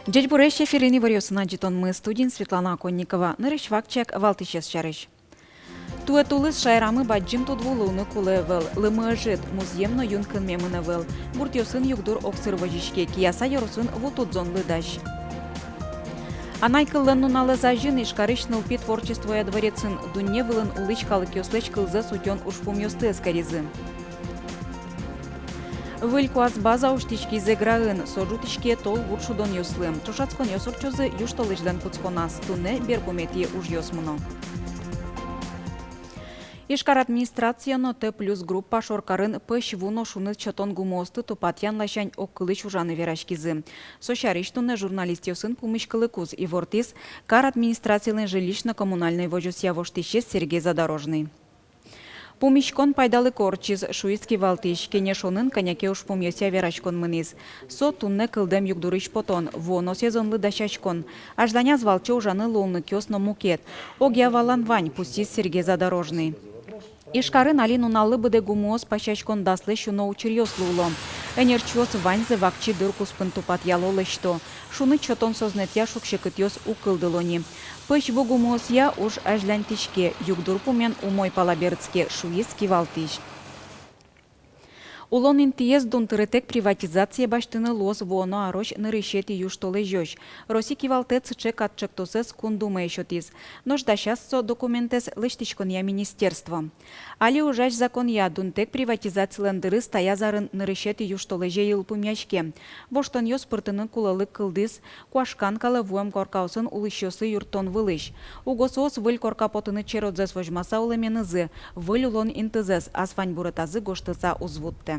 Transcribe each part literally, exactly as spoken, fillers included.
Ӟечбуресь! Эфирын иворъёсын адӟытонмы, студиын Светлана Оконникова. Нырысь вакчияк валтӥсез сярысь. Туэ тулыс шаерамы бадӟым тудву луыны кулэ ӧвӧл. Лымы ӧжыт, музъем но юн кынмемын ӧвӧл. Гуртъёсын югдур огсыр возиське, Кияса ёросын ву тудзон лыдась. Анай кыллэн нуналэз азьын Ижкарысь нылпи творчествоя дворецын дунне вылын улӥсь калыкъёслэсь кылзэс утён ужпумъёсты эскеризы. Выль куас база усьтӥськиз Эграын, со ӝутӥське тол гурт шудонъёслы. Ӵошатсконъёс ортчозы южтолэзьлэн кутсконаз, туннэ берпуметӥ ужъёс мыно. Ижкар администрация но Т плюс группа шоркарын пӧсь ву но шуныт сётон гумыосты тупатъян ласянь огкылысь ужаны вераськизы. Со сярысь туннэ журналистъёсын пумиськылыкуз ивортӥз кар администрацилэн жилищно-коммунальной возёсъя воштӥсез Сергей Задорожный. Пумиськон пайдалыко ортчиз, шуиз кивалтӥсь. Кенешонын кӧня ке ужпумъёсъя вераськон мынӥз. Со туннэ кылдэм югдурысь потон, вуоно сезонлы дасяськон. Азьланяз валче ужаны луонлыкъёс но мукет. Огъя валан вань, пусйиз Сергей Задорожный. Ижкарын али нуналлы быдэ гумыос пасяськон даслэсь уно учыръёс луыло. Ӧнерчиос ваньзэ вакчи дыр куспын тупатъяло, лэсьто. Шуныт сётон сӧзнэтъя шуг-секытъёс уг кылдыло ни. Пӧсь ву гумыосъя уж азьланьтӥське, югдур пумен умой пала берытске, шуиз кивалтӥсь. Улон интыез дун тырытэк приватизацие басьтыны луоз вуоно арозь нырысетӥ южтолэзёзь. Россия кивалтэт сыӵе кат ӵектосэз Кун Думае сётӥз. Нош дасяз со документэз лэсьтӥськонъя министерство. Али ужась законъя дунтэк приватизацилэн дырыз таяз арын нырысетӥ южтолэзе йылпумъяське. Воштонъёс пыртыны кулэлык кылдӥз куашкан калэ вуэм коркаосын улӥсьёслы юрттон вылысь. Уго соос выль корка потыны черодзэс возьмаса улэменызы, выль улон интызэс ас ваньбурытазы гожтыса уз вуттэ.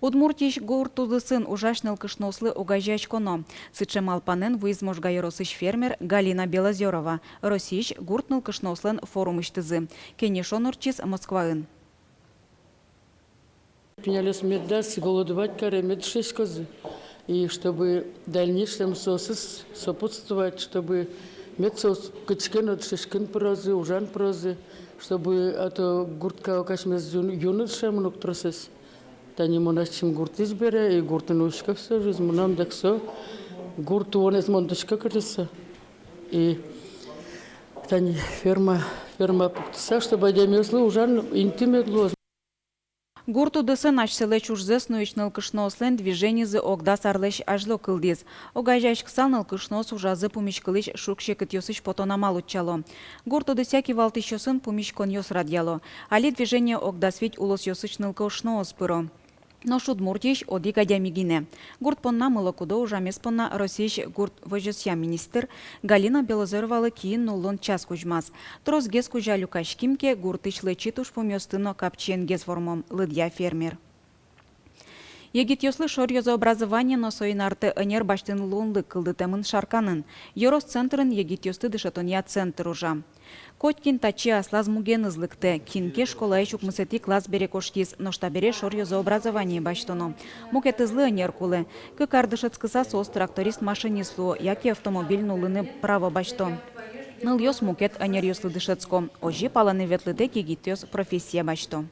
Удмуртиысь гурт удысын ужась нылкышноослы огазеяськоно. Сыӵе малпанэн вуиз Можга ёросысь фермер Галина Белозёрова Россиысь гурт нылкышноослэн форумысьтызы. Кенешон ортчиз Москваын. Пиналъёс медаз голодовать каре, мед дышетскозы. И чтобы дальнейшем соосыз сопутствовать, чтобы мед соос кытчы ке но дышетскыны пырозы, ужаны пырозы, чтобы, а то гурт калык асьмес юн-, юны дышемын ук тросэз. Тани мон ачим гуртысь бере, и гуртын учко всю жизнь, мынам дак со гурт улонэз мон учко кыӵе со. И тани ферма, ферма пуктыса, чтобы адямиослы ужан инты мед луоз. Гурт удысын асьсэлэсь ужзэс нуись нылкышноослэн движенизы ог дас арлэсь азьло кылдӥз. Огазеяськыса нылкышноос ужазы пумиськылӥсь шуг-секытъёсысь потон амал утчало. Гурт удысъя кивалтӥсьёсын пумиськонъёс радъяло. Али движение ог дас вить улосъёсысь нылкышноос пыро. Нош Удмуртиысь одӥг адями гинэ. Гурт понна мылокыдо ужамез понна Россиысь гурт возёсъя министр Галина Белозеровалы киын нуллон час кузьмаз. Тросгес кузя люкаським ке, гуртысь лэчыт ужпумъёсты но капчиенгес вормом, лыдъя фермер. Егитъёслы шоръёзо образование но соин артэ ӧнер басьтыны луонлык кылдытэмын Шарканын. Ёрос центрын егитъёсты дышетонъя центр ужа. Котькин татчы аслаз мугеныз лыктэ, кин ке школаысь укмысэтӥ класс бере кошкиз, нош табере шоръёзо образование басьтоно. Мукетызлы ӧнер кулэ. Кык ар дышетскыса соос тракторист-машинист луо яке автомобиль нуллыны право басьто. Нылъёс мукет ӧнеръёслы дышетско. Озьы палэнэ ветлытэк егитъёс профессия басьто.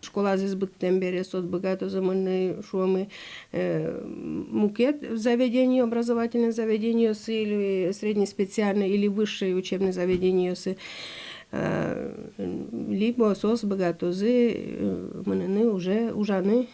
Школазэс быдтэм бере соос быгатозы мыныны, шуомы, э, мукет заведение, образовательное заведение, или среднеспециальное, или высшее учебное заведение, э, либо соос быгатозы, э, мыныны уже ужаны.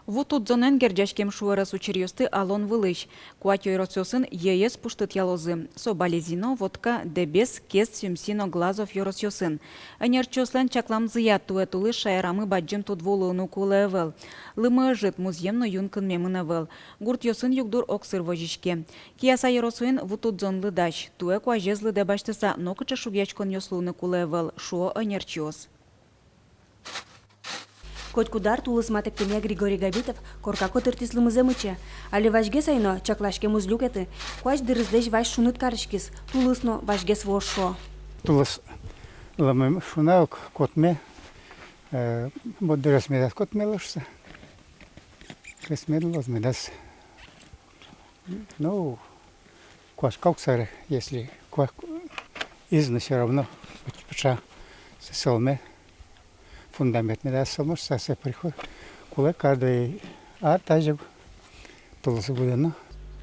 Ву тудзонэн герӟаськем шуэрес учыръёсты алон вылысь куать ёросъёсын йӧез пуштытъялозы. Со Балезино, Вотка, Дэбес, Кез, Сюмси но Глазов ёросъёсын. Ӧнерчиослэн чакламзыя, туэ тулыс шаерамы бадӟым тудву луыны кулэ ӧвӧл. Лымы ӧжыт, музъем но юн кынмемын ӧвӧл. Гуртъёсын югдур огсыр возиське. Кияса ёросыын ву тудзон лыдась. Туэ куазез лыдэ басьтыса нокыӵе шугъяськонъёс луыны кулэ ӧвӧл, шуо ӧнерчиос. Котькуд ар тулыс матэктэмъя Григорий Габитов корка котыртӥз лымызэ мыче. Али вазьгес ай но, чакласькем уз люкеты. Куазь дырызлэсь вазь шуныт кариськиз, тулыс но вазьгес вуоз шуо. Тулыс лымы шуна ук, котме, э, вот дырыз медаз котмелы шуса. Дырыз мед луоз медаз. Ну, куашка ук саре, если куа-, из, но всё равно пыӵа сылме, фундамент медаз сылмы шуса, сое приход-, кулэ каждый ар тазьы ук Тулыс уг луы на.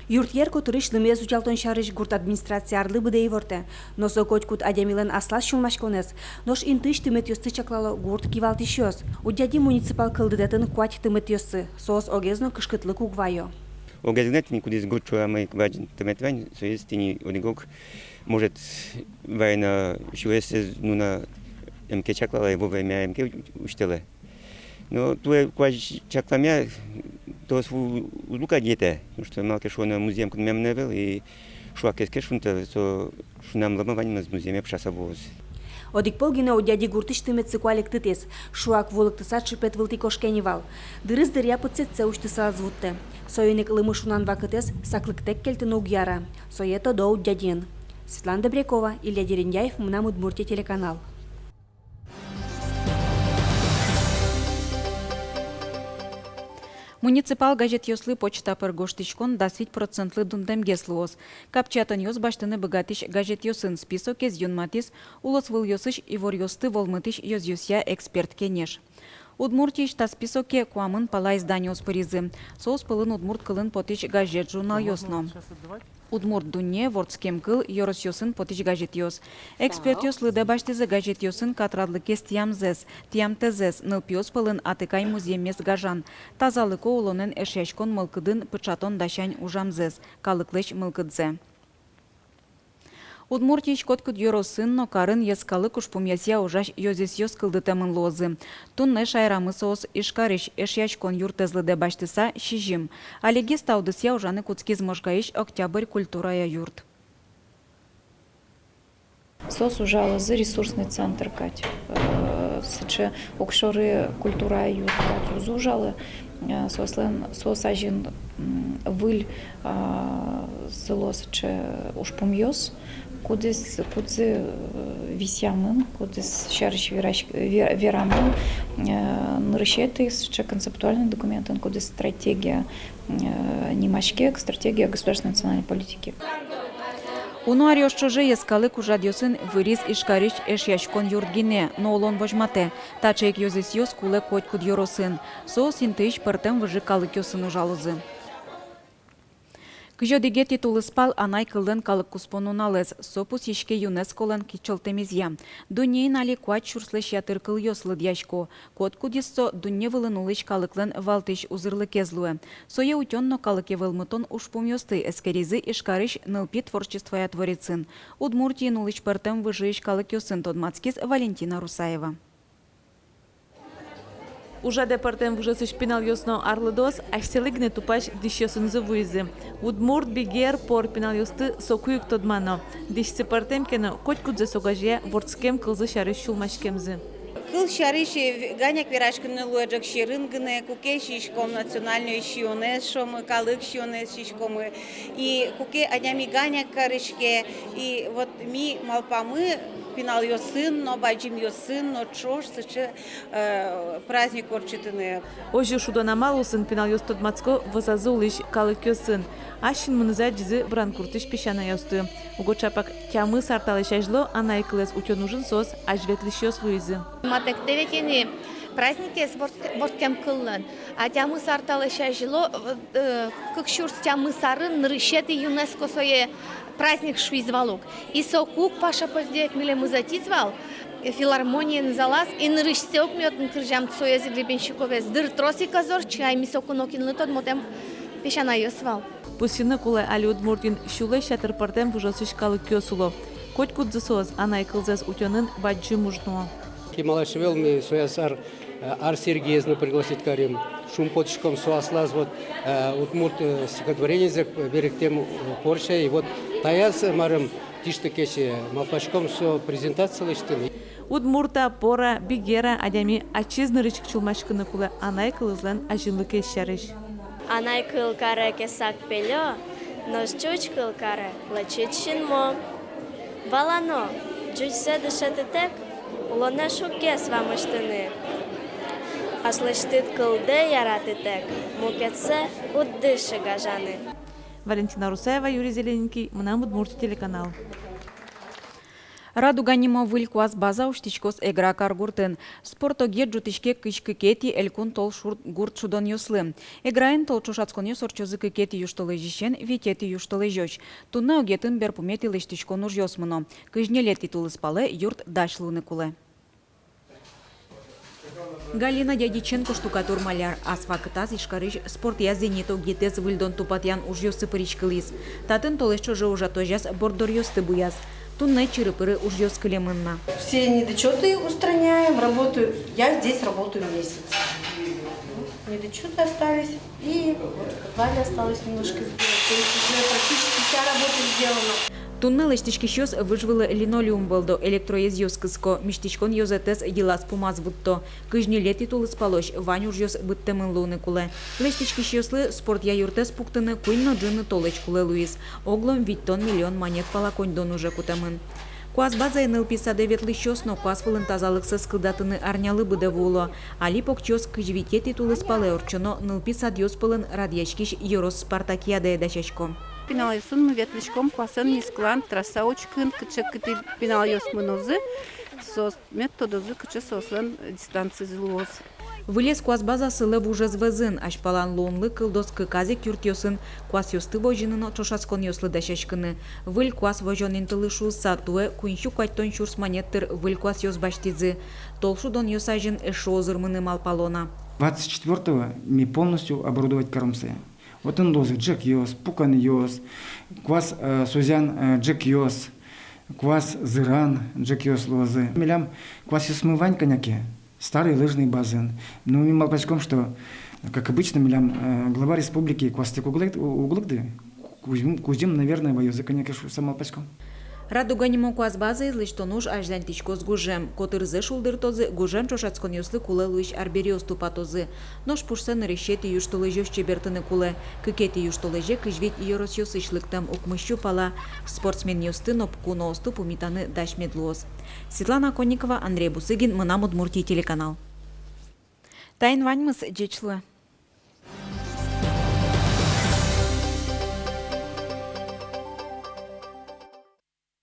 Юртъер котырысь лымыез утялтон сярысь гурт администрация арлы быдэ ивортэ. Но со котькуд адямилэн аслаз сюлмаськонэз. Нош интыысь тыметъёсты чаклало гурт кивалтӥсьёс. Удьяди муниципал кылдытэтын куать тыметъёссы. Соос огез но кышкытлык уг вайо. Огез гинэ тӥни кудӥз гурт шурамы, квачин тымет вань, соиз тӥни одӥг-ог, может, вайыны сюресэз нуны ӧм ке чаклалэ, вовремя ӧм ке усьтэлэ. Но туэ куазь чакламъя, тос у-, уз луы кадь етэ, потому что малы ке шуоно музъем кынмем ӧвӧл, и шуак ке шунтэ, со шунамлы ма ваньмыз музъеме пыӵаса вуоз. Одӥг пол гинэ Удьяди гуртысь тыметсы куалекытӥз. Шуак ву лыктыса чыпет вылтӥ кошке ни вал. Дырыз дыръя пытсэтсэ усьтысалзы вуттэ. Соин ик лымы шунан вакытэз саклыктэк кельтыны уг яра. Сое тодо Удьядиын. Светлана Добрякова, Илья Дерендяев, «Мынам Удмуртие» телеканал. Муниципал газетъёслы почта пыр гожтӥськон дас вить процентлы дундэмгес луоз. Капчиятонъёс басьтыны быгатӥсь газетъёсын списокез юнматӥз улосвылъёсысь иворъёсты волмытӥсь ёзъёсъя эксперт кенеш. Удмуртиысь та списоке куамын пала изданиос пыризы. Соос пӧлын удмурт кылын потӥсь газет-журналъёс но. «Удмурт дунне», «Вордскем кыл», ёросъёсын потӥсь газетъёс. Экспертъёс лыдэ басьтӥзы газетъёсын катрадлыкез тӥямзэс, тӥямтэзэс, нылпиос пӧлын атыкай музъеммес гажан, тазалыко улонэн эшъяськон мылкыдын пыӵатон дасянь ужамзэс, калыклэсь мылкыдзэ. Удмуртиысь котькуд ёросын но карын йӧскалык ужпумъёсъя ужась ёзэсъёс кылдытэмын луозы. Туннэ шаерамы соос Ижкарысь Эшъяськон юртэз лыдэ басьтыса сизьым. Алигес та удысъя ужаны кутскиз Можгаысь «Октябрь» культурая юрт. Соос ужалозы ресурсный центр кадь. Э, сыӵе огшоры культурая юрт кадь уз ужалы. Э, соослэн, соос азьын, м, выль, а, сыло сыӵе ужпумъёс, кудӥз, кудзы, э, висъямын, кудӥз сярысь верась-, ве-, верамын, э, нырысетӥ сыӵе концептуальный документын, кудӥз стратегия, э, нимаське, стратегия государственной национальной политики. Уно аръёс ӵоже йӧскалык ужрадъёсын выриз Ижкарысь Эшъяськон юрт гинэ, но улон возьматэ: таӵе ик ёзэсъёс кулэ котькуд ёросын. Соос интыысь пӧртэм выжы калыкъёсын ужалозы. Кызь одӥгетӥ тулыспал анай кыллэн калык куспо нуналэз. Со пусйиське ЮНЕСКО-лэн кичӧлтэмезъя. Дуннеын али куать сюрслэсь ятыр кылъёс лыдъясько. Котькудӥз со дунне вылын улӥсь калыклэн валтӥсь узырлыкез луэ. Сое утён но калыке вӧлмытон ужпумъёсты эскеризы Ижкарысь нылпи творчествоя дворецын. Удмуртиын улӥсь пӧртэм выжыысь калыкъёсын тодматскиз Валентина Русаева. Ужрадэ пӧртэм выжыосысь пиналъёс но арлыдоос асьсэлы гинэ тупась дӥсьёсынызы вуизы. Удмурт, бигер, пор пиналъёсты соку ик тодмано. Дӥсьсы пӧртэм ке но, котькудзэс огазея вордскем кылзы сярысь сюлмаськемзы. Кыл сярысь, э, ганяк вераськыны луэ ӝӧк сьӧрын гинэ, куке сиськом национальной сиёнэз, шуомы, калык сиёнэз сиськомы. И куке адями ганяк кариське, и вот ми малпамы пиналъёсын но, бадӟымъёсын но ӵош сыӵе, э, праздник ортчытыны. Озьы шудон амал улсын пиналъёс тодматско вӧзазы улӥсь калыкъёсын. Ас синмынызы адӟизы Брангуртысь песянайёсты. Уго ӵапак тямыс ар талэсь азьло анай кылэз утён ужын соос азьветлӥсьёс луизы. Матэктэ ведь ини праздникез ворд-, вордскем кыллэн. А тямыс ар талэсь азьло, э, кык сюрс тямыс арын нырысетӥ ЮНЕСКО сое праздник шуиз вал ук. И соку ук Паша Поздеев милемыз ӧтиз вал, э, филармониен залаз, и нырысьсэ ук ми отын кырӟам соез, Гребенщиковез. Дыр трос ик ӧз ортчы, ай ми соку нокинлы тодмотэм песянайёс вал. Пусйыны кулэ, али Удмуртиын сюлэсь ятыр пӧртэм выжыосысь калыкъёс уло. Котькудзы соос анай кылзэс утёнын бадӟым уж нуо. Кемалась ӧвӧл ми сояз ар, э, ар Сергиез но пригласить карим. Шумпотӥськом со аслаз вот, э, удмурт, э, стихотворенизэ, э, берыктэм, э, порсье. И вот таяз, э, марым, тишты кесе, э, малпаськом со презентация лэсьтыны. Удмурт-а, пор-а, бигер-а, адями ачиз нырысь ик сюлмаськыны кулэ анай кылызлэн азинлыкез сярысь. Анай кыл каре кесаг пелё, нош ӟуч кыл каре лэчыт синмо. Валано, ӟучсэ дышетытэк, улонэ шуггес вамыштыны. Аслэсьтыд кылдэ яратытэк, мукетсэ уд дышы гажаны. Валентина Русаева, Юрий Зелененький, «Мынам Удмуртие» телеканал. «Радуга» нимо выль куас база усьтӥськоз Эгра каргуртын. Спорт огъет ӝутӥське кызь кыкетӥ элькун толшур гурт шудонъёслы. Эграын тол ӵошатсконъёс ортчозы кыкетӥ южтолэзьысен витетӥ южтолэзёзь. Туннэ огъетын берпуметӥ лэсьтӥськон ужъёс мыно. Кызь ньылетӥ тулыспалэ юрт дась луыны кулэ. Галина Дядиченко, штукатур-маляр, ас вакытаз Ижкарысь спортъя «Зенит» огъетэз выльдон-тупатъян ужъёсы пыриськылӥз. Татын толэзь ӵоже ужатозяз борддоръёсты буяз. Туннэ чыры-пыры ужъёс кылемын на. Все недочёты устраняем, работаю. Я здесь работаю месяц. Недочёты остались. И вот в подвале осталось немножко сделать. То есть уже практически вся работа сделана. Туннэ лэсьтӥськисьёс выж вылэ линолеум вӧлдо, электроезъёс кыско, мисьтӥськон ёзэтэз йылаз-пумаз вутто. Кызь ньылетӥ тулыспалозь вань ужъёс быдтэмын луыны кулэ. Лэсьтӥськисьёслы спортъя юртэз пуктыны куинь но ӝыны толэзь кулэ луиз. Оглом витьтон миллион манет пала коньдон уже кутэмын. Куас базае нылпи садэ ветлӥсьёс но куас вылын тазалыксэс кылдатыны арнялы быдэ вуыло. Али покчиос кызь витетӥ тулыспалэ ортчоно нылпи садъёс пӧлын радъяськись ёрос спартакиадае дасясько. Пиналъёсын ми ветлӥськом куасэн нискылан, трасса учкын, кыӵе кытӥ пиналъёс мынозы, соос мед тодозы, кыӵе соослэн дистанцизы луоз. Вылез куас база сылэ вужез вӧзын. Азьпалан луонлык кылдоз кыказе ик юртъёсын куасъёсты возьыны но ӵошатсконъёслы дасяськыны. Выль куас возён интылы шуыса, туэ куинь сю куатьтон сюрс манет тыр выль куасъёс басьтӥзы. Толшудонъёс азьын эшшо озырмыны малпало на. Двадцать четвёртого ми полностью оборудовать каром сое. Отын луозы ӝӧкъёс, пуканъёс, куас, э, сузян, э, ӝӧкъёс, куас зыран ӝӧкъёс луозы. Милям куасъёсмы вань кӧня ке старый лыжный базаын. Но ми малпаськом, что, как обычно, милям, э, глава республики куастэк уг лык-, уг лыкты, кузьым, кузьым, наверное, ваёзы кӧня ке шуыса малпаськом. «Радуга» нимо куас базаез лэсьтон уж азьланьтӥськоз гужем. Котырзэ шулдыртозы, гужем ӵошатсконъёслы кулэ луись арбериос тупатозы. Нош пушсэ нырысетӥ южтолэзёзь чебертыны кулэ. Кыкетӥ южтолэзе кызь вить ёросъёсысь лыктэм укмыс сю пала спортсменъёсты но куноосты пумитаны дась мед луоз. Светлана Конникова, Андрей Бусыгин, «Мынам Удмуртие» телеканал. Таин ваньмыз, ӟеч луэ.